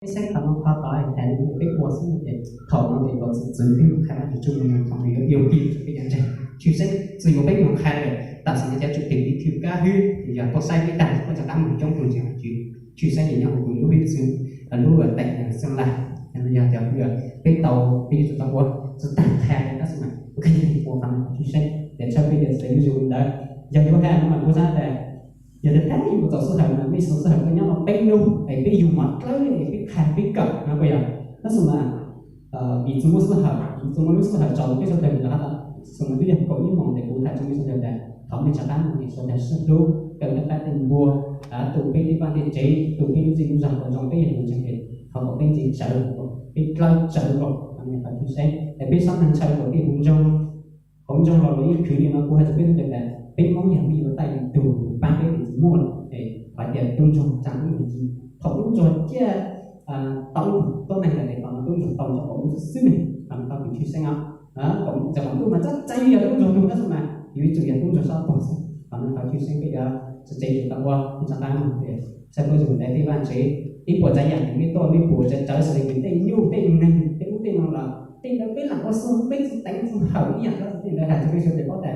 Peb saib qhov no qhov tod hais li peb ua xwb ces thaum no ces tau txwv txwv peb mus qhia Vajtswv txuj moo zoo thaum nws yuav ua pib rau peb cov ntseeg. Tshwj xeeb txwv yuav peb mus qhia lawm tam sim no cov tswv tim li thwj kab hwb yog tuaj saib peb tag, koj rov qab mus coob tus ntseeg Vajtswv. Tshwj xeeb ces nyob hauv kuv lub hwj txwv, lub teem Xeeb Las, yog cov peb tau, peb yuav tsum tau ua, tsum tag qhia tab sis mas ua qhov no tshwj xeeb ces tshawb peb cov txiv lub zoo li ntawd. Yog yuav hais no mas kuv xav tias yog tias thaum yus txaus sij hawm no, mej txaus sij hawm koj nyob no peb hnub es peb yug mov dlawb es peb qhia peb kawm no puas yog? Tab sis mas vim tsis muaj sij hawm, tsis muaj lub sij hawm tso peb sawv daws los hab, tab sis mas twb yog kaum ib moos ces kuv tham tsua peb sawv daws tias thov mej rov qab mus es sawv daws sib hlub, kawm nyob qab tej npua, tu peb tej vaj tej tsev, tu peb lub txij lub zog kom zoo, peb yog tus ntseeg es thov kom peb ntse tsawv, peb dlawb tsawv los, qhov tshwj xeeb es peb sab neeg ntshaw kom peb hu ntsoog, hauv ntsoog los los yeej khwv li no. Kuv hais rau peb sawv daws tias peb Hmoob yog peb yuav taij tus pab peb tus tsis muaj lawm es hais tias tub ntsuag tsa tub ntsuag ci, thaum tub ntsuag ciaj tau tuab neeg lawm es thaum no tub ntsuag tau tso kaum ntuj xwb xwb ne. Qhov no tau tus tshwj xeeb os. Txawm kaum ntuj mas txawj txawj yog tub ntsuag tug tab sis mas yuav tsum yog tub ntsuag sab pog xwb. Qhov no tau tshwj xeeb peb yuav tsev tsum tau ua, peb rov qab mus tias txhawb peb tus ntawd tej vaj tsev, ib puas tsav yam mej tuaj mej pum tsawv tsawv xws li tej nyuj tej neeg tej ub tej no los tej ntawd peb lam ua xwb, peb tsis teev tsis hawm ib yam. Tej ntawd hais rau peb sawv daws paub tas